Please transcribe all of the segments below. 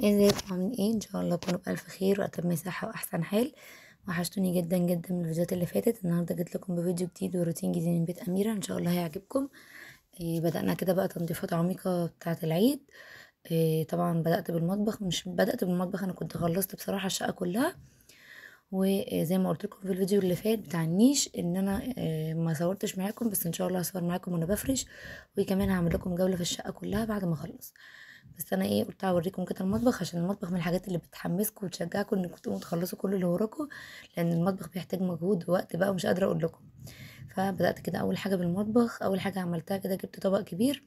ازيكم؟ عاملين ايه؟ ان شاء الله تكونوا بالف خير واتم صحة واحسن حال. وحشتوني جدا جدا من الفيديوهات اللي فاتت. النهارده جيت لكم بفيديو جديد وروتين جديد من بيت اميره، ان شاء الله هيعجبكم. بدأنا كده بقى تنظيفات عميقة بتاعه العيد. طبعا بدأت بالمطبخ، مش بدأت بالمطبخ، انا كنت خلصت بصراحة الشقة كلها. وزي ما قلت لكم في الفيديو اللي فات بتاع النيش ان انا ما صورتش معاكم، بس ان شاء الله هصور معاكم وانا بفرش، وكمان هعمل لكم جولة في الشقة كلها بعد ما اخلص. بس انا قلت اوريكم كده المطبخ، عشان المطبخ من الحاجات اللي بتحمسكم وتشجعكم انكم تقوموا تخلصوا كل اللي وراكم، لان المطبخ بيحتاج مجهود ووقت بقى ومش قادرة اقول لكم. فبدات كده اول حاجة بالمطبخ. اول حاجة عملتها كده جبت طبق كبير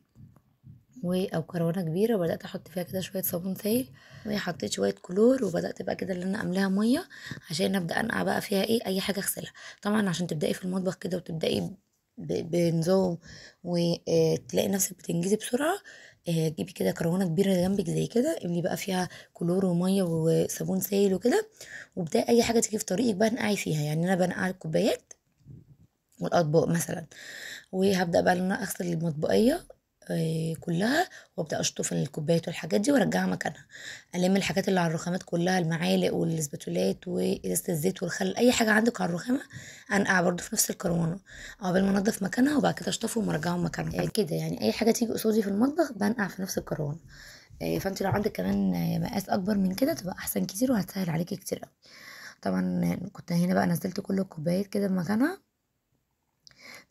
او كروانه كبيرة، وبدات احط فيها كده شوية صابون سائل، وحطيت شوية كلور، وبدات بقى كده ان انا املاها مية عشان ابدا انقع بقى فيها اي حاجة اغسلها. طبعا عشان تبداي في المطبخ كده وتبداي بنظام وتلاقي نفسك بتنجزي بسرعة، جيبي كده كروانه كبيرة جنبك زي كده، املي بقى فيها كلور ومية وصابون سائل وكده، وابداي اي حاجة تيجي في طريقك بقى انقعي فيها. يعني انا بنقع الكوبايات والاطباق مثلا، وهبدا بقى ان انا اغسل المطبقيه كلها، وابدا اشطف الكوبايات والحاجات دي وارجعها مكانها. الم الحاجات اللي على الرخامات كلها، المعالق والاسباتولات وازازه الزيت والخل، اي حاجة عندك على الرخامه انقع برده في نفس الكروانه عقبال ما انضف مكانها، وبعد كده اشطفهم وارجعهم مكانها كده. يعني اي حاجة تيجي قصادي في المطبخ بنقع في نفس الكروانه. فانت لو عندك كمان مقاس اكبر من كده تبقى احسن كتير، وهتسهل عليكي كتير قوي. طبعا كنت هنا بقى نزلت كل الكوبايات كده مكانها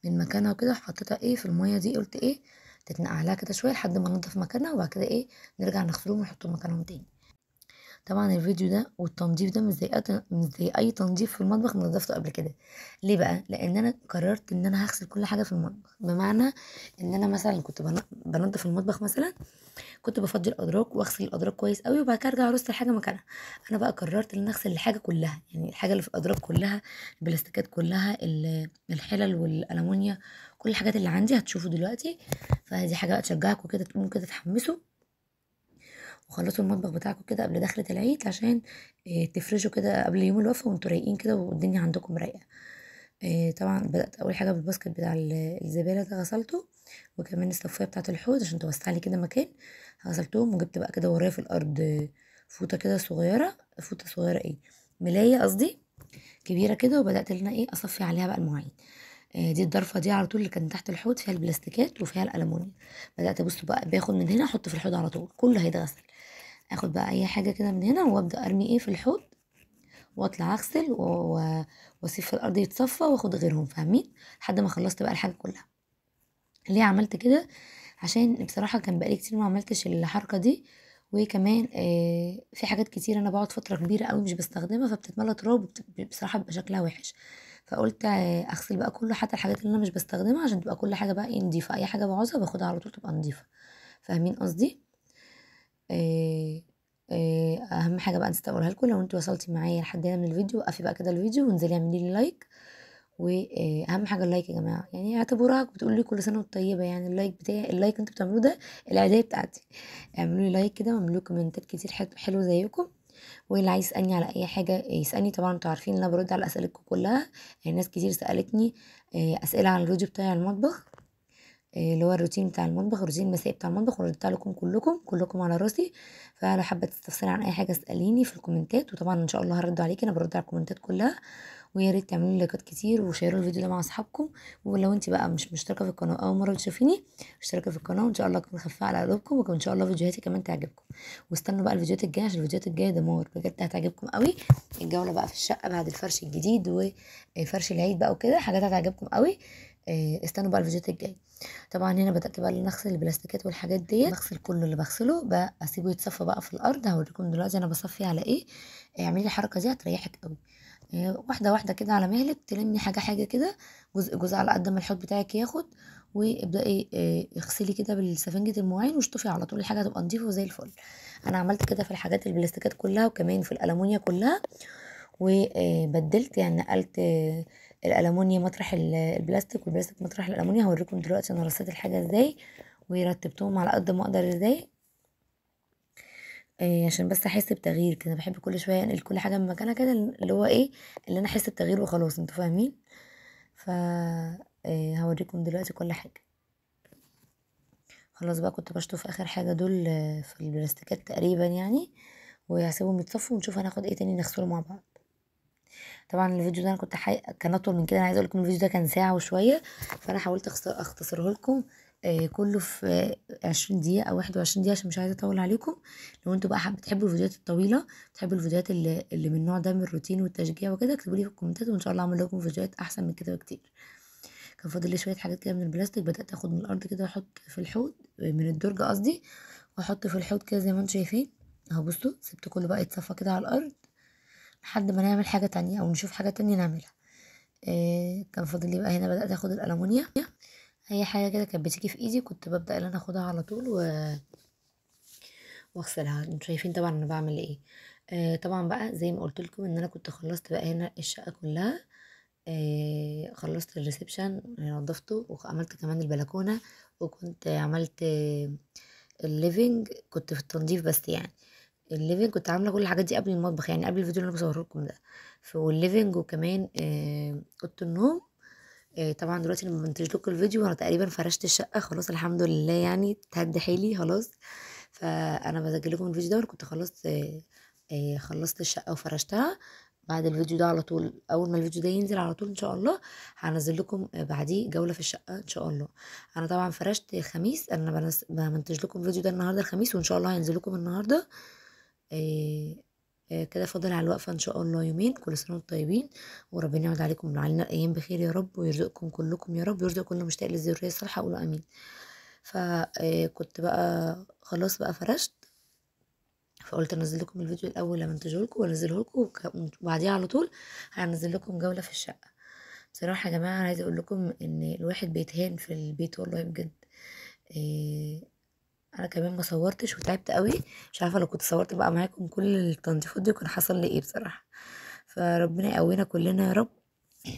من مكانها وكده، حطيتها في المية دي، قلت تتنقع لها كده شوية لحد ما ننضف مكانها، وبعد كده نرجع نغسلهم ونحطهم مكانهم تاني. طبعا الفيديو ده والتنظيف ده مش زي اي تنظيف في المطبخ نظفته قبل كده. ليه بقى؟ لان انا قررت ان انا هغسل كل حاجة في المطبخ، بمعنى ان انا مثلا كنت بنظف المطبخ مثلا، كنت بفضي الادراج واغسل الادراج كويس قوي، وبعد كده ارجع ارص الحاجة مكانها. انا بقى قررت ان انا اغسل الحاجة كلها، يعني الحاجة اللي في الادراج كلها، البلاستيكات كلها، الحلل والالومنيا، كل الحاجات اللي عندي هتشوفوا دلوقتي. فدي حاجة بقى تشجعكم كده تقوموا كده تتحمسوا وخلصوا المطبخ بتاعكم كده قبل دخلة العيد، عشان تفرشوا كده قبل يوم الوقفة وانتوا رايقين كده والدنيا عندكم رايقة. طبعا بدأت اول حاجة بال basket بتاع الزبالة ده غسلته، وكمان الصفايه بتاعه الحوض عشان توسع لي كده مكان غسلتهم. وجبت بقى كده ورايا في الارض فوطه كده صغيرة، فوطه صغيرة ملايه قصدي كبيرة كده، وبدأت ان انا اصفي عليها بقى المواعين. دي الضرفه دي على طول اللي كانت تحت الحوض فيها البلاستيكات وفيها الالومنيوم. بدات ابص بقى باخد من هنا احط في الحوض على طول، كله هيتغسل. اخد بقى اي حاجة كده من هنا وابدا ارمي في الحوض، واطلع اغسل واسيب في الارض يتصفى واخد غيرهم، فاهمين؟ لحد ما خلصت بقى الحاجة كلها. ليه عملت كده؟ عشان بصراحة كان بقالي كتير ما عملتش الحركة دي، وكمان في حاجات كتير انا بقعد فترة كبيرة قوي مش بستخدمها، فبتتملى تراب بصراحة بيبقى شكلها وحش. فقلت اغسل بقى كله، حتى الحاجات اللي انا مش بستخدمها، عشان تبقى كل حاجة بقى نضيفه، اي حاجة بعوزها باخدها على طول تبقى نضيفه، فاهمين قصدي؟ اهم حاجة بقى نسيت اقولها لكم، لو انتوا وصلتي معايا لحد هنا من الفيديو وقفي بقى كده الفيديو وانزلي اعملي لي like. واهم حاجة ال like يا جماعة، يعني اعتبروها بتقولوا لي كل سنة وانتم طيبة، يعني ال like بتاعي، ال like انتوا بتعملوه ده العيديه بتاعتي. اعملوا لي like كده واعملوا كومنتات كتير حلو زيكم، واللي عايز يسالني على اي حاجة يسالني. طبعا انتوا عارفين ان انا برد على اسئلتكم كلها، يعني ناس كتير سالتني اسئلة عن الفيديو بتاع المطبخ، اللي هو الروتين بتاع المطبخ، الروتين المسائي بتاع المطبخ، ورديت لكم كلكم على راسي. فلو حابة تستفسري عن اي حاجة اساليني في الكومنتات، وطبعا ان شاء الله هرد عليكي، انا برد على الكومنتات كلها. ويا ريت تعملوا لي لايكات كتير وشيروا الفيديو ده مع اصحابكم. ولو انت بقى مش مشتركة في القناة اول مرة بتشوفيني، اشتركي في القناة، وان شاء الله اكون خفيفة على قلوبكم، وان شاء الله فيديوهاتي كمان تعجبكم. واستنوا بقى الفيديوهات الجاية، عشان الفيديوهات الجاية دمار بجد هتعجبكم قوي. الجولة بقى في الشقة بعد الفرش الجديد وفرش العيد بقى وكده، حاجات هتعجبكم قوي. استنوا بقى الفيديوهات الجاية. طبعا هنا بدات بقى نغسل البلاستيكات والحاجات ديت، بغسل كل اللي بغسله بقى اسيبه يتصفى بقى في الارض. هوريكم دلوقتي انا بصفي على ايه. اعملي الحركة دي هتريحك قوي، واحدة واحدة كده على مهلك، تلمي حاجة حاجة كده، جزء جزء على قد ما الحوض بتاعك ياخد، وابداي اغسلي كده بالسفنجه المواعين واشطفي على طول، الحاجة هتبقى نضيفه وزي الفل. انا عملت كده في الحاجات البلاستيكات كلها، وكمان في الالومنيا كلها، وبدلت يعني نقلت الالومنيا مطرح البلاستيك، والبلاستيك مطرح الالومنيا. هوريكم دلوقتي انا رصيت الحاجة ازاي ورتبتهم على قد ما اقدر ازاي، عشان بس احس بتغيير كده. بحب كل شوية انقل كل حاجة من مكانها كده، اللي هو اللي انا احس بتغيير وخلاص، انتوا فاهمين؟ ف هوريكم دلوقتي كل حاجة. خلاص بقى كنت بشطف اخر حاجة دول في البلاستيكات تقريبا يعني. وهسيبهم يتصفوا ونشوف هناخد ايه تاني نغسله مع بعض. طبعا الفيديو ده انا كنت كان اطول من كده، انا عايزه اقول لكم الفيديو ده كان ساعة وشوية، فانا حاولت اختصره لكم كله في 20 دقيقة او 21 دقيقة عشان مش عايزه اطول عليكم. لو انتوا بقى بتحبوا الفيديوهات الطويلة، بتحبوا الفيديوهات اللي من النوع ده من الروتين والتشجيع وكده، اكتبوا لي في الكومنتات وان شاء الله اعمل لكم فيديوهات احسن من كده بكتير. كان فاضل لي شوية حاجات كده من البلاستيك، بدات اخد من الارض كده واحط في الحوض، من الدرج قصدي، واحط في الحوض كده زي ما انتوا شايفين اهو. بصوا سبت كله بقى يتصفى كده على الارض لحد ما نعمل حاجة تانية او نشوف حاجة تانية نعملها. كان فاضل لي بقى هنا بدات اخد الالومنيا، اي حاجة كده كانت بتيجي في ايدي كنت ببدا ان انا اخدها على طول واغسلها. انتوا شايفين طبعا انا بعمل ايه. طبعا بقى زي ما قلت لكم ان انا كنت خلصت بقى هنا الشقة كلها، خلصت ال reception نظفته، وعملت كمان البلكونه، وكنت عملت ال living، كنت في التنظيف بس يعني ال living كنت عامله كل الحاجات دي قبل المطبخ، يعني قبل الفيديو اللي انا بصورة لكم ده. وال living وكمان اوضة النوم. طبعا دلوقتي لما بنتج لكم الفيديو انا تقريبا فرشت الشقة خلاص الحمد لله، يعني تهد حيلي خلاص. فانا بسجل لكم الفيديو ده وانا كنت خلصت خلصت الشقة وفرشتها. بعد الفيديو ده على طول، اول ما الفيديو ده ينزل على طول ان شاء الله هنزل لكم بعديه جولة في الشقة ان شاء الله. انا طبعا فرشت الخميس، انا بمنتج لكم الفيديو ده النهارده الخميس، وان شاء الله هينزل لكم النهارده. كده فاضل على الوقفة ان شاء الله يومين. كل سنة وانتم طيبين، وربنا يعود عليكم وعلينا الايام بخير يا رب، ويرزقكم كلكم يا رب، ويرزق كل مشتاق للذريه الصالحة، قولوا امين. فكنت بقى خلاص بقى فرشت، فقلت انزل لكم الفيديو الاول لما انتجه لكم وانزله لكم، وبعديها على طول هنزل لكم جولة في الشقة. بصراحة يا جماعة انا عايزه اقول لكم ان الواحد بيتهان في البيت والله بجد. انا كمان ما صورتش وتعبت قوي، مش عارفه لو كنت صورت بقى معاكم كل التنظيفات دي كان حصل لي ايه بصراحة. فربنا يقوينا كلنا يا رب.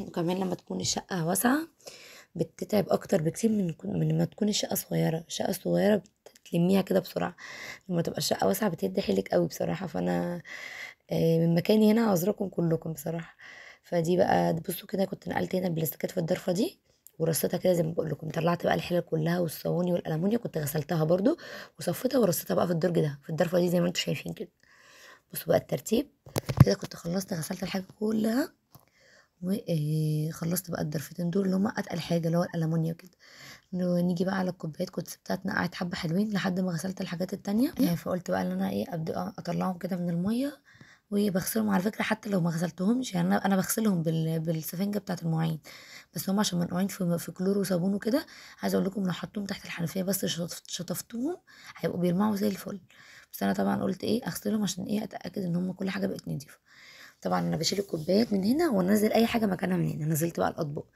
وكمان لما تكون الشقة واسعة بتتعب اكتر بكتير من ما تكون الشقة صغيرة. الشقة الصغيرة بتلميها كده بسرعة، لما تبقى الشقة واسعة بتدي حيلك قوي بصراحة. فانا من مكاني هنا اعذركم كلكم بصراحة. فدي بقى بصوا كده كنت نقلت هنا البلاستيكات في الضرفه دي ورصيتها كده زي ما بقول لكم، طلعت بقى الحلل كلها والصواني والالومنيا كنت غسلتها برضو وصفيتها ورصيتها بقى في الدرج ده في الضرفه دي زي ما انتم شايفين كده. بصوا بقى الترتيب كده، كنت خلصت غسلت الحاجة كلها وخلصت بقى الضرفتين دول اللي هما اتقل حاجة اللي هو الالومنيا كده. نيجي بقى على الكوبايات، كنت سبتها اتنقعت حبه حلوين لحد ما غسلت الحاجات التانية. فقلت بقى ان انا ايه ابدا اطلعهم كده من المية وبغسلهم. على فكرة حتى لو ما غسلتهمش يعني انا بغسلهم بالسفنجه بتاعه المواعين، بس هم عشان منقوعين في كلور وصابون وكده، عايزه اقول لكم لو حطيتهم تحت الحنفية بس شطفتهم هيبقوا بيلمعوا زي الفل. بس انا طبعا قلت ايه اغسلهم عشان ايه اتاكد ان هم كل حاجة بقت نضيفه. طبعا انا بشيل الكوبايات من هنا وانزل اي حاجة مكانها من هنا. نزلت بقى الاطباق،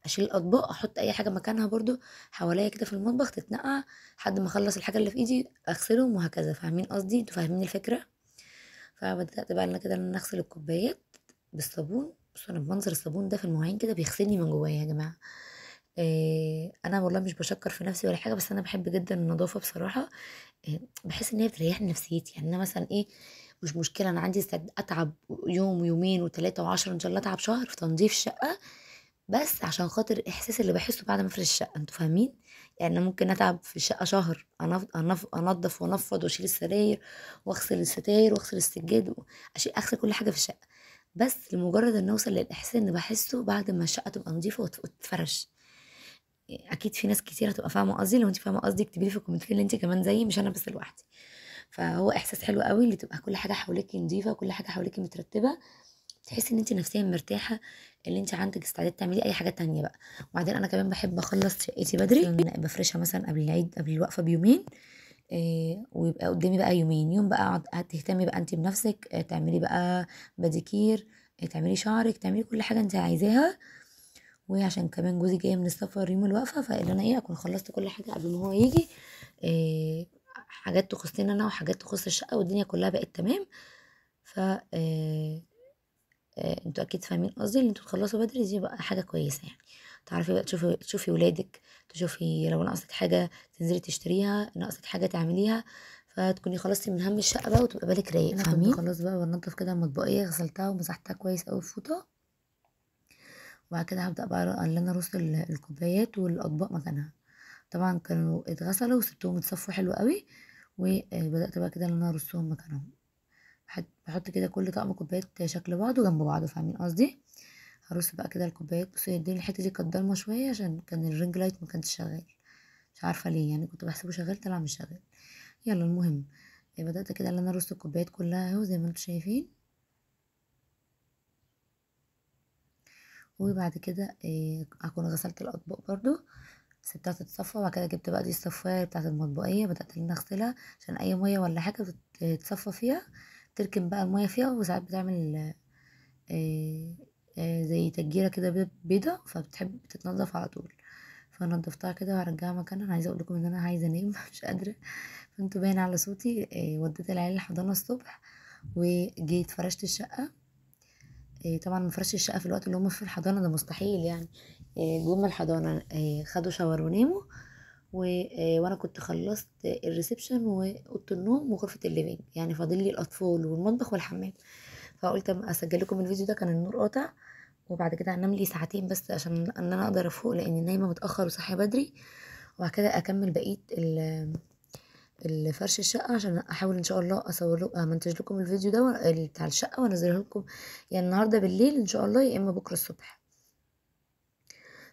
اشيل الاطباق احط اي حاجة مكانها برضو حواليا كده في المطبخ تتنقع لحد ما اخلص الحاجة اللي في ايدي اغسلهم وهكذا. فاهمين قصدي؟ انتوا فاهمين الفكرة؟ فبدات بقى انا كده ان انا اغسل الكوبايات بالصابون. بصوا انا بمنظر الصابون ده في المواعين كده بيغسلني من جوايا يا جماعة. انا والله مش بشكر في نفسي ولا حاجة، بس انا بحب جدا النظافة بصراحة. بحس ان هي بتريحني نفسيتي. يعني انا مثلا ايه مش مشكلة، انا عندي استعداد اتعب يوم ويومين وثلاثة وعشرة، ان شاء الله اتعب شهر في تنظيف الشقة، بس عشان خاطر الاحساس اللي بحسه بعد ما افرش الشقة. انتوا فاهمين؟ يعني انا ممكن اتعب في الشقة شهر، انضف وانفض واشيل السراير واغسل الستاير واغسل السجاد اغسل كل حاجة في الشقة، بس لمجرد ان اوصل للاحساس اللي بحسه بعد ما الشقة تبقى نظيفة وتتفرش. اكيد في ناس كتير هتبقى فاهمه قصدي. لو انت فاهمه قصدي اكتبي لي في الكومنتات اللي انت كمان زيي، مش انا بس لوحدي. فهو احساس حلو قوي اللي تبقى كل حاجة حواليكي نظيفة، كل حاجة حواليكي مترتبة، تحسي ان انت نفسيا مرتاحة، اللي انت عندك استعداد تعملي اي حاجة تانية بقى. وبعدين انا كمان بحب اخلص شقتي بدري، بفرشها مثلا قبل العيد قبل الوقفة بيومين، ويبقى قدامي بقى يومين، يوم بقى تهتمي بقى انت بنفسك، تعملي بقى باديكير، تعملي شعرك، تعملي كل حاجة انت عايزاها. وعشان كمان جوزي جاي من السفر يوم الوقفة، فاللي انا ايه اكون خلصت كل حاجة قبل ما هو يجي، حاجات تخصني انا وحاجات تخص الشقة، والدنيا كلها بقت تمام. ف انتوا اكيد فاهمين قصدي، اللي انتوا تخلصوا بدري دي بقى حاجة كويسة. يعني تعرفي بقى تشوفي ولادك، تشوفي لو ناقصك حاجة تنزلي تشتريها، ناقصك حاجة تعمليها، فتكوني خلصتي من هم الشقة بقى وتبقى بالك رايق. فاهمين؟ خلاص بقى بنضف كده المطبقيه، غسلتها ومسحتها كويس قوي بفوطه، وبعد كده هبدا بقى ان انا ارص الكوبايات والاطباق مكانها. طبعا كانوا اتغسلوا وسبتهم يتصفوا حلو قوي، وبدات بقى كده ان انا ارصهم مكانهم. بحط كده كل طقم كوبايات شكل بعضه جنب بعضه، فاهمين قصدي؟ هرص بقى كده الكوبايات. بصوا دي الحتة دي كانت ضلمة شوية عشان كان ال ring light ما كانش شغال، مش عارفه ليه يعني، كنت بحسبه شغال طلع مش شغال. يلا المهم بدات كده ان انا ارص الكوبايات كلها اهو زي ما انتم شايفين. وبعد كده اكون غسلت الاطباق برضو، سبتها تتصفى. وبعد كده جبت بقى دي الصفايه بتاعه المطبقيه، بدات ان انا اغسلها عشان اي مية ولا حاجة بتتصفى فيها، تركن بقى المية فيها، وساعات بتعمل زي تجيره كده بيضة، فبتحب تتنضف على طول. فنضفتها كده وهرجعها مكانها. انا عايزه اقول لكم ان انا عايزه انام مش قادرة، فانتوا باين على صوتي. وديت العيال الحضانة الصبح وجيت فرشت الشقة. طبعا فرشت الشقة في الوقت اللي هم في الحضانة ده مستحيل يعني. جم الحضانة خدوا shower وناموا، وانا كنت خلصت ال reception واوضه النوم وغرفه ال living، يعني فاضل لي الاطفال والمطبخ والحمام. فقلت اسجل لكم الفيديو ده، كان النور قاطع. وبعد كده انام لي ساعتين بس عشان ان انا اقدر افوق، لان نايمة متاخر وصاحيه بدري. وبعد كده اكمل بقية الفرش الشقة، عشان احاول ان شاء الله اصور لكم امنتج لكم الفيديو ده بتاع الشقة وانزله لكم يعني النهارده بالليل ان شاء الله، يا اما بكره الصبح.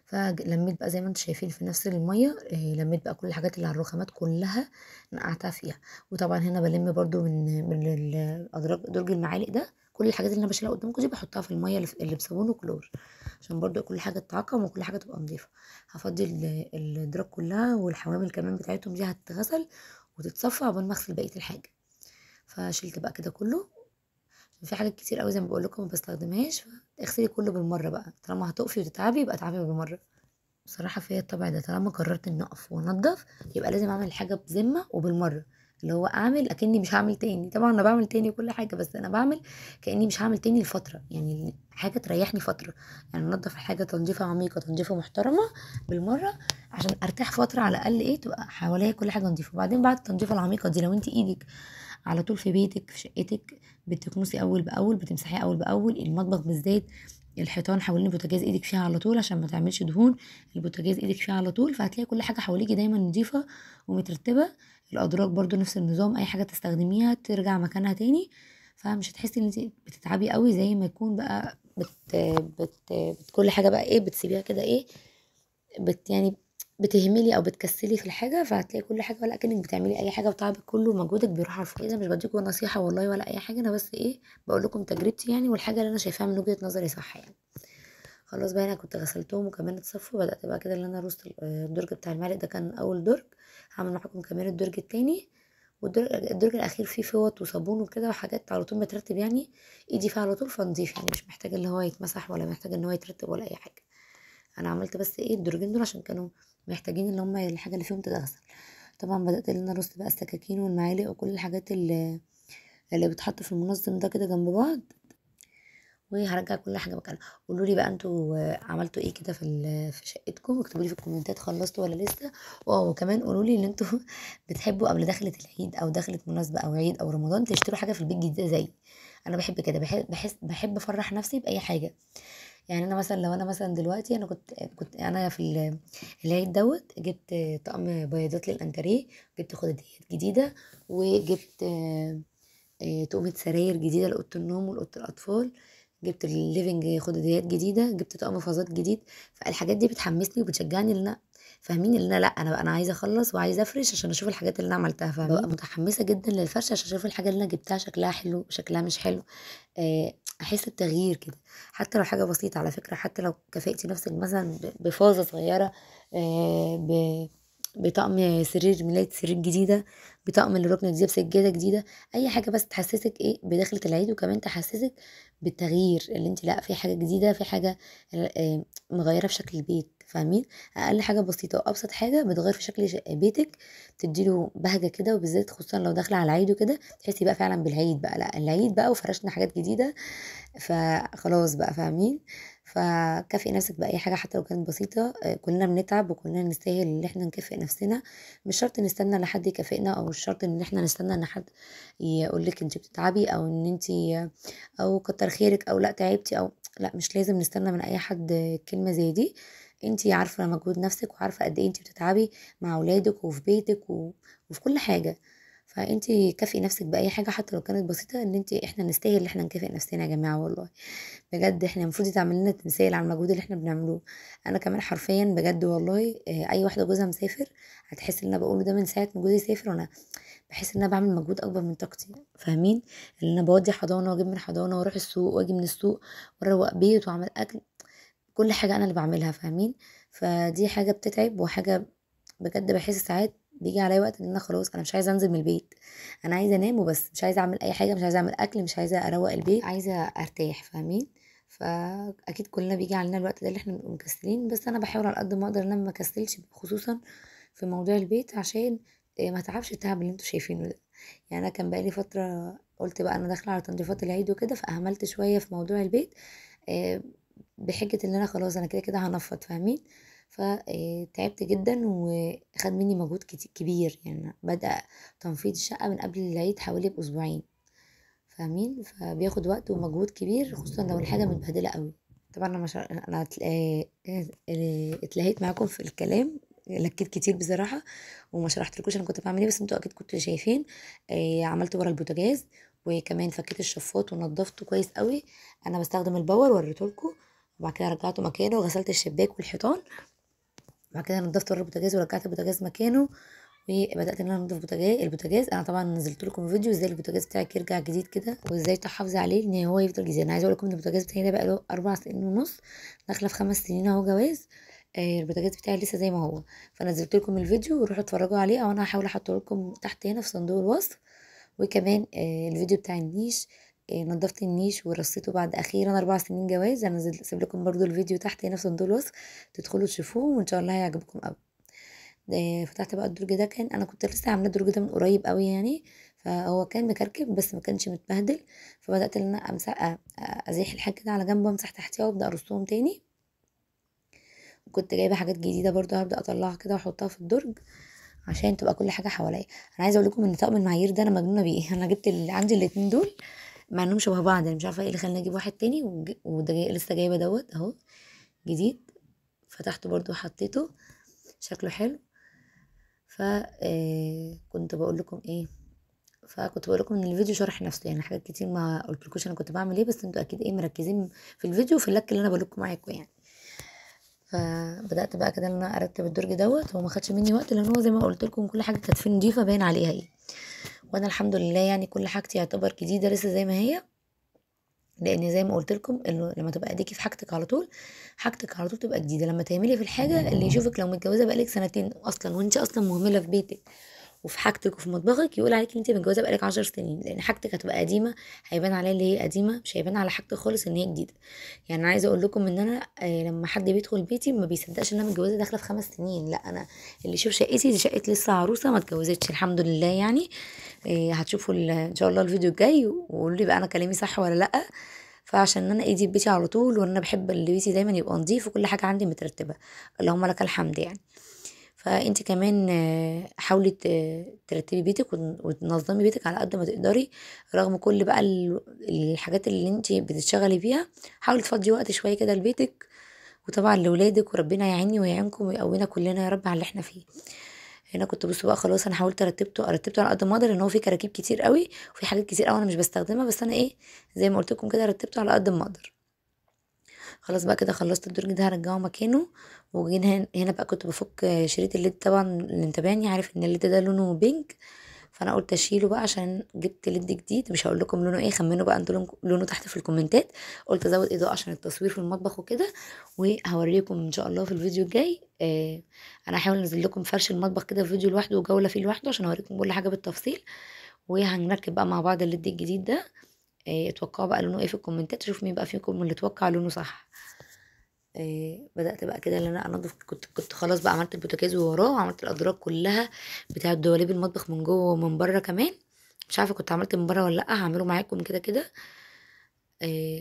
فلميت بقى زي ما انتم شايفين في نفس المية، لميت بقى كل الحاجات اللي على الرخامات كلها نقعتها فيها. وطبعا هنا بلم برده من الادراج، درج المعالق ده، كل الحاجات اللي انا بشيلها قدامكم دي بحطها في المية اللي بصابون وكلور، عشان برده كل حاجة تتعقم وكل حاجة تبقى نظيفة. هفضي الادراج كلها، والحوامل كمان بتاعتهم دي هتتغسل وتتصفى عقبال ما اغسل بقية الحاجة. فشلت بقى كده كله، في حاجات كتير قوي زي ما بقول لكم ما بستخدمهاش، فاغسلي كله بالمرة بقى. طالما هتقفي وتتعبي يبقى اتعبي بالمرة. بصراحة فيا الطبع ده، طالما قررت ان اقف وانضف يبقى لازم اعمل حاجة بذمه وبالمره، اللي هو اعمل اكني مش هعمل تاني. طبعا انا بعمل تاني كل حاجة، بس انا بعمل كاني مش هعمل تاني لفترة، يعني حاجة تريحني فترة، يعني انضف الحاجة تنظيفه عميقة، تنظيفه محترمه بالمرة، عشان ارتاح فترة على الاقل، ايه تبقى حواليا كل حاجة نظيفة. وبعدين بعد التنظيفه العميقة دي، لو انت ايدك على طول في بيتك في شقتك بتكنسي اول باول، بتمسحي اول باول، المطبخ بالذات الحيطان حوالين البوتاجاز ايدك فيها على طول عشان ما تعملش دهون، البوتاجاز ايدك فيها على طول، فهتلاقي كل حاجة حواليكي دايما نظيفة ومترتبه. الادراج برضو نفس النظام، اي حاجة تستخدميها ترجع مكانها تاني، فمش هتحسي ان انت بتتعبي قوي زي ما يكون بقى بت بت, بت كل حاجة بقى ايه بتسيبيها كده ايه بت يعني بتهملي او بتكسلي في الحاجة، فهتلاقي كل حاجة ولا كانك بتعملي اي حاجة، وتعبك كله ومجهودك بيروح على الفاضي. انا مش بديكم نصيحة والله ولا اي حاجة، انا بس ايه بقول لكم تجربتي يعني، والحاجة اللي انا شايفاها من وجهه نظري صح يعني. خلاص بقى انا كنت غسلتهم وكمان اتصفوا. بدات بقى كده ان انا ارص الدرج بتاع المعلق ده، كان اول درج. هعمل معاكم كمان الدرج التاني، والدرج الاخير فيه فوط وصابون وكده وحاجات على طول مترتب، يعني ايدي فيها على طول فنضيف، يعني مش محتاج ان هو يتمسح ولا محتاج ان هو يترتب ولا اي حاجة. انا عملت بس ايه الدرجين دول عشان كانوا محتاجين ان هم الحاجة اللي فيهم تتغسل. طبعا بدات ان انا ارص بقى السكاكين والمعالق وكل الحاجات اللي بتحط في المنظم ده كده جنب بعض، وهرجع كل حاجة مكانها. قولوا لي بقى انتوا عملتوا ايه كده في شقتكم، اكتبوا لي في الكومنتات خلصتوا ولا لسه. وكمان قولوا لي ان انتوا بتحبوا قبل دخلة العيد او دخلة مناسبة او عيد او رمضان تشتروا حاجة في البيت جديدة زي انا. بحب كده، بحب افرح نفسي باي حاجة. يعني انا مثلا لو انا مثلا دلوقتي انا كنت انا في العيد دوت جبت طقم بياضات للانتريه، جبت خداديات جديدة، وجبت تقومه سراير جديدة لاوضه النوم ولاوضه الاطفال، جبت ال living خداديات جديدة، جبت طقم فازات جديد. فالحاجات دي بتحمسني وبتشجعني ان انا فاهمين ان انا لا انا بقى انا عايزه اخلص وعايزه افرش عشان اشوف الحاجات اللي انا عملتها، فاهمين؟ ببقى متحمسة جدا للفرش عشان اشوف الحاجة اللي انا جبتها شكلها حلو شكلها مش حلو، احس بتغيير كده حتى لو حاجة بسيطة. على فكرة حتى لو كافئتي نفسك مثلا بفازه صغيرة، بطقم سرير، ملاية سرير جديدة، بطقم للركن جديد، بسجاده جديدة، اي حاجة بس تحسسك ايه بدخله العيد، وكمان تحسسك بالتغيير اللي انت لا في حاجة جديدة، في حاجة مغيرة في شكل البيت، فاهمين؟ اقل حاجة بسيطة وابسط حاجة بتغير في شكل بيتك، تديله بهجة كده، وبالذات خصوصا لو داخله على العيد وكده تحسي بقى فعلا بالعيد بقى، لا العيد بقى وفرشنا حاجات جديدة فخلاص بقى، فاهمين؟ فكافئي نفسك باي حاجة حتى لو كانت بسيطة. كلنا بنتعب وكلنا نستاهل ان احنا نكافئ نفسنا، مش شرط نستنى لحد يكافئنا، او مش شرط ان احنا نستنى ان حد يقول لك انت بتتعبي او ان انت او كتر خيرك او لا تعبتي او لا، مش لازم نستنى من اي حد كلمة زي دي. انت عارفه مجهود نفسك وعارفه قد ايه انت بتتعبي مع اولادك وفي بيتك وفي كل حاجة، فانت كافئي نفسك باي حاجة حتى لو كانت بسيطة، ان انت احنا نستاهل ان احنا نكافئ نفسنا يا جماعة والله بجد. احنا المفروض يتعمل لنا تمثال على المجهود اللي احنا بنعمله. انا كمان حرفيا بجد والله، اي واحدة جوزها مسافر هتحس ان انا بقوله ده من ساعة ما جوزي سافر، وانا بحس ان انا بعمل مجهود اكبر من طاقتي، فاهمين؟ ان انا بودي حضانة واجيب من حضانة واروح السوق واجي من السوق واروق بيت واعمل اكل، كل حاجة انا اللي بعملها، فاهمين؟ فدي حاجة بتتعب، وحاجه بجد بحس ساعات بيجي عليا وقت ان انا خلاص انا مش عايزه انزل من البيت، انا عايزه انام وبس، مش عايزه اعمل اي حاجة، مش عايزه اعمل اكل، مش عايزه اروق البيت، عايزه ارتاح، فاهمين؟ فاكيد كلنا بيجي علينا الوقت ده اللي احنا بنبقى مكسلين، بس انا بحاول على قد ما اقدر ان انا ما اكسلش، خصوصا في موضوع البيت، عشان ما تعبش التعب اللي انتوا شايفينه ده. يعني انا كان بقالي فترة قلت بقى انا داخله على تنظيفات العيد وكده، فاهملت شوية في موضوع البيت بحجة ان انا خلاص انا كده كده هنفض، فاهمين؟ فتعبت جدا وخد مني مجهود كبير، يعني بدأ تنفيض الشقة من قبل العيد حوالي بأسبوعين، فاهمين؟ فبياخد وقت ومجهود كبير، خصوصا لو الحاجة متبهدلة قوي. طبعا انا مش انا اتلهيت معاكم في الكلام، لكيت كتير بصراحة وما شرحتلكوش انا كنت بعمل ايه، بس انتوا اكيد كنتوا شايفين. عملت ورا البوتاجاز، وكمان فكيت الشفاط ونضفته كويس قوي، انا بستخدم ال power وريتهولكوا، وبعد كده رجعته مكانه، وغسلت الشباك والحيطان، بعد كده نضفت ورا البوتاجاز ورجعت البوتاجاز مكانه، وبدات ان انا انضف البوتاجاز. انا طبعا نزلت لكم فيديو ازاي البوتاجاز بتاعك يرجع جديد كده، وازاي تحافظي عليه ان هو يفضل جديد. انا عايزه اقول لكم ان البوتاجاز بتاعي ده بقى له 4 سنين ونص، داخله في 5 سنين اهو جواز، البوتاجاز بتاعي لسه زي ما هو. فنزلت لكم الفيديو وروحوا اتفرجوا عليه، او انا هحاول احطه لكم تحت هنا في صندوق الوصف. وكمان الفيديو بتاع النيش، نضفت النيش ورصيته بعد اخيرا 4 سنين جواز، انا سيب لكم برضو الفيديو تحت هنا في صندوق الوصف، تدخلوا تشوفوه وان شاء الله هيعجبكم قوي. فتحت بقى الدرج ده، كان انا كنت لسه عامله الدرج ده من قريب قوي يعني، فهو كان مكركب بس ما كانش متبهدل، فبدات ان انا امسح ازيح الحاجة كده على جنب وامسح تحتيها وابدا ارصهم تاني. وكنت جايبه حاجات جديدة برضو هبدا اطلعها كده واحطها في الدرج عشان تبقى كل حاجة حواليا. انا عايزه اقول لكم ان طقم المعايير ده انا مجنونة بيه، انا جبت عندي الاتنين دول مع انهم شبه بعض، انا مش عارفه ايه اللي خلاني اجيب واحد تاني، وده لسه جايبه دوت اهو جديد، فتحته برضو وحطيته شكله حلو. ف كنت بقول لكم ايه، فكنت بقول لكم ان الفيديو شرح نفسه، يعني حاجات كتير ما قلتلكوش انا كنت بعمل ايه، بس انتوا اكيد ايه مركزين في الفيديو وفي اللك اللي انا بقول لكم معاكم يعني. فبدات بقى كده ان انا ارتب الدرج دوت، هو ما خدش مني وقت لان هو زي ما قلت لكم كل حاجة كانت فيه نضيفه باين عليها ايه، وانا الحمد لله يعني كل حاجتي يعتبر جديدة لسه زي ما هي، لان زي ما قلت لكم انه لما تبقى ايديكي في حاجتك على طول، حاجتك على طول تبقى جديدة. لما تعملي في الحاجة اللي يشوفك لو متجوزة بقالك سنتين اصلا وانت اصلا مهملة في بيتك وفي حاجتك وفي مطبخك، يقول عليك ان انت متجوزة بقالك 10 سنين، لان حاجتك هتبقى قديمة، هيبان عليها اللي هي قديمة، مش هيبان على حاجتك خالص ان هي جديدة. يعني انا عايزه اقول لكم ان انا لما حد بيدخل بيتي ما بيصدقش ان انا متجوزة داخله في 5 سنين، لا انا اللي يشوف شقتي دي شقه لسه عروسه ما اتجوزتش الحمد لله يعني. هتشوفوا ان شاء الله الفيديو الجاي وقولوا لي بقى انا كلامي صح ولا لا. فعشان انا ايدي في بيتي على طول، وانا بحب اللي بيتي دايما يبقى نظيف وكل حاجة عندي مترتبة، اللهم لك الحمد يعني. فانت كمان حاولي ترتبي بيتك وتنظمي بيتك على قد ما تقدري، رغم كل بقى الحاجات اللي انت بتشتغلي بيها، حاولي تفضي وقت شوية كده لبيتك وطبعا لولادك، وربنا يعيني ويعينكم ويقوينا كلنا يا رب على اللي احنا فيه. هنا كنت بصوا بقى خلاص انا حاولت رتبته على قد ما اقدر، ان هو في كراكيب كتير قوي وفي حاجات كتير قوي انا مش بستخدمها، بس انا ايه زي ما قلت لكم كده رتبته على قد ما اقدر. خلاص بقى كده خلصت الدرج ده هرجعه مكانه. وجينا هنا بقى كنت بفك شريط ال LED، طبعا اللي متابعني عارف ان ال LED ده لونه pink، فانا قلت اشيله بقى عشان جبت LED جديد، مش هقول لكم لونه ايه، خمنوا بقى انتوا لونه تحت في الكومنتات. قلت ازود اضاءه عشان التصوير في المطبخ وكده، وهوريكم ان شاء الله في الفيديو الجاي. انا هحاول انزل لكم فرش المطبخ كده في فيديو لوحده وجوله فيه لوحده عشان اوريكم كل حاجة بالتفصيل. وهنركب بقى مع بعض ال LED الجديد ده. اتوقعوا بقى لونه ايه في الكومنتات، شوف مين بقى فيكم اللي اتوقع لونه صح. بدأت بقى كده ان انا انضف، كنت خلاص بقى عملت البوتاجاز ووراه، وعملت الادراج كلها بتاعه دواليب المطبخ من جوه ومن بره كمان، مش عارفه كنت عملت من بره ولا لا، هعمله معاكم كده كده.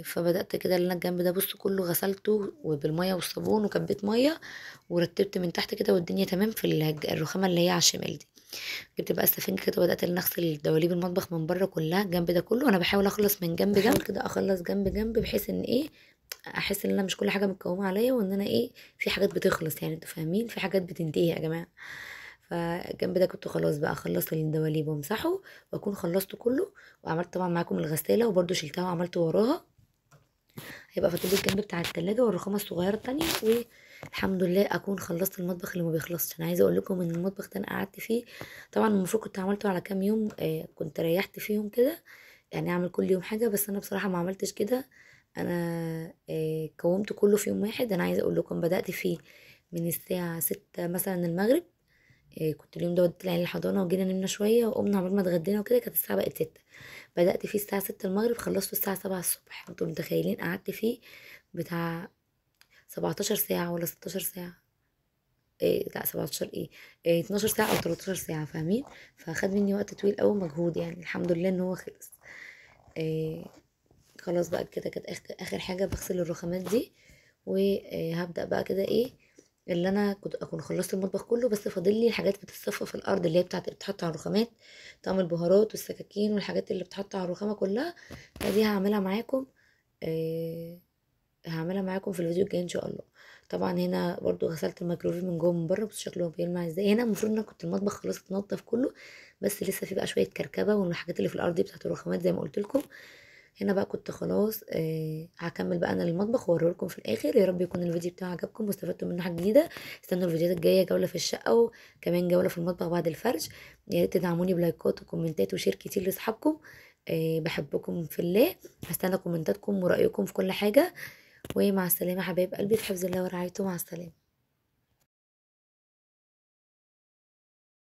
فبدأت كده ان انا الجنب ده بصوا كله غسلته وبالميه والصابون وكبيت مية ورتبت من تحت كده والدنيا تمام. في الرخامه اللي هي على الشمال دي جبت بقى السفنج كده وبدات ان اغسل دواليب المطبخ من بره كلها الجنب ده كله. انا بحاول اخلص من جنب جنب كده، اخلص جنب جنب بحيث ان ايه احس ان انا مش كل حاجة متكومه عليا، وان انا ايه في حاجات بتخلص يعني، انتوا فاهمين، في حاجات بتنتهي يا جماعة. فالجنب ده كنت خلاص بقى اخلص الدواليب وامسحه واكون خلصته كله. وعملت طبعا معاكم الغسالة وبرده شلتها وعملت وراها. هيبقى فاضل لي الجنب بتاع التلاجة والرخامه الصغيرة التانية، والحمد لله اكون خلصت المطبخ اللي ما بيخلصش. انا عايزه اقول لكم ان المطبخ ده انا قعدت فيه، طبعا المفروض كنت عملته على كام يوم، كنت ريحت فيهم كده يعني، اعمل كل يوم حاجة، بس انا بصراحة ما عملتش كده. انا كومت كله في يوم واحد. انا عايزه اقول لكم بدات فيه من الساعة 6 مثلا المغرب، كنت اليوم ده وديت العيال الحضانة وجينا نمنا شوية وقمنا عقبال ما اتغدينا وكده، كانت الساعة بقت 6. بدات فيه الساعة 6 المغرب، خلصته الساعة 7 الصبح. انتوا متخيلين قعدت فيه بتاع 17 ساعة ولا 16 ساعة، إيه لا 17 إيه 12 ساعة او 13 ساعة، فاهمين؟ فخد مني وقت طويل قوي مجهود يعني، الحمد لله ان هو خلص. خلاص بقى كده كانت اخر حاجة بغسل الرخامات دي، وهبدا بقى كده ايه اللي انا كنت اكون خلصت المطبخ كله، بس فاضل لي الحاجات بتتصفى في الارض اللي هي بتاعت اللي بتتحط على الرخامات، طعم البهارات والسكاكين والحاجات اللي بتتحط على الرخامه كلها. فدي هعملها معاكم، هعملها معاكم في الفيديو الجاي ان شاء الله. طبعا هنا برضو غسلت الميكروويف من جوه ومن بره، بس شكله بيلمع ازاي. هنا المفروض ان انا كنت المطبخ خلاص اتنضف كله، بس لسه في بقى شوية كركبه والحاجات اللي في الارض دي بتاعت الرخامات زي ما قلت لكم. هنا بقى كنت خلاص هكمل بقى انا المطبخ واوريه لكم في الاخر. يا رب يكون الفيديو بتاعي عجبكم واستفدتوا منه حاجة جديدة. استنوا الفيديوهات الجاية، جولة في الشقة وكمان جولة في المطبخ بعد الفرش. يا ريت تدعموني بلايكات وكومنتات و share كتير لاصحابكم. بحبكم في الله، هستنى كومنتاتكم ورايكم في كل حاجة. ومع السلامة حبايب قلبي، في حفظ الله ورعايته، مع السلامة.